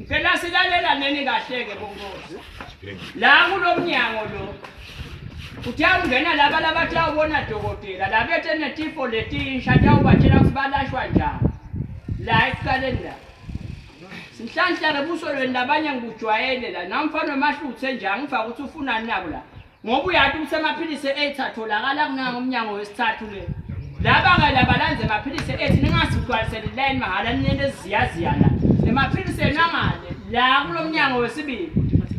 Phela silalela neni kahle-ke bonkosi. La kulo mnyango lo uthe ungena laba labathi awubona dokotela labethe netifo letinsha tawubatshela ukuthi balashwa njani la ekuqaleni la. Sinhlanhla-ke busolweni labanye ngikujwayele la namfana wemahluthe nje angifake ukuthi ufunani nako la. Ngoba uyati ukuthi amaphilisi e-AIDS atholakala kunanga umnyango wesithathu le. Laba-ke labalanze amaphilisi e-AIDS ningasigcwaliseli ilayini mahhala ninento eziziyaziya la. Emaphilisi enu angale la kulo mnyango wesibili.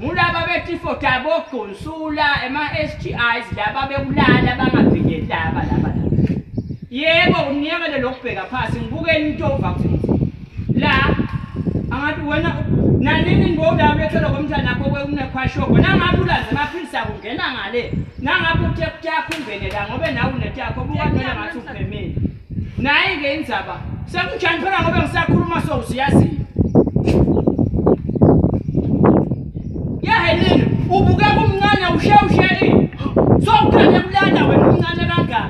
Ngulaba betifo tabogonsula ema-STIs laba bekulala bangavinyeli laba laba laba. Yebo uniyekele lokubheka phasi ngibukeni into ova ukuthi la angathi wena nanini ngowula ulethela komntana akho kunekhwashoko nangabe ulazi amaphilisi akungena ngale nangabe uthe kutakho ungene la ngobe nawe unetakho buka noma ngathi ubhemile nayi-ke indzaba sekunjani phela ngobe ngisakhuluma so usiyaziyo yahelini ubukeka umncane ushe ushe ini sowuqale kulanda wena umncane kangaka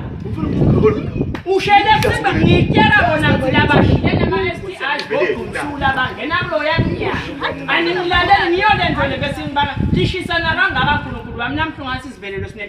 ushele kusiba ngitshela bona ngithi labashile nama-STIs bogumsula bangena kuloya mnyango anilaleli ngiyo le nto le besingibala lishisana kangaka nkulunkulu wami namhla ungathi sivelelwe sine.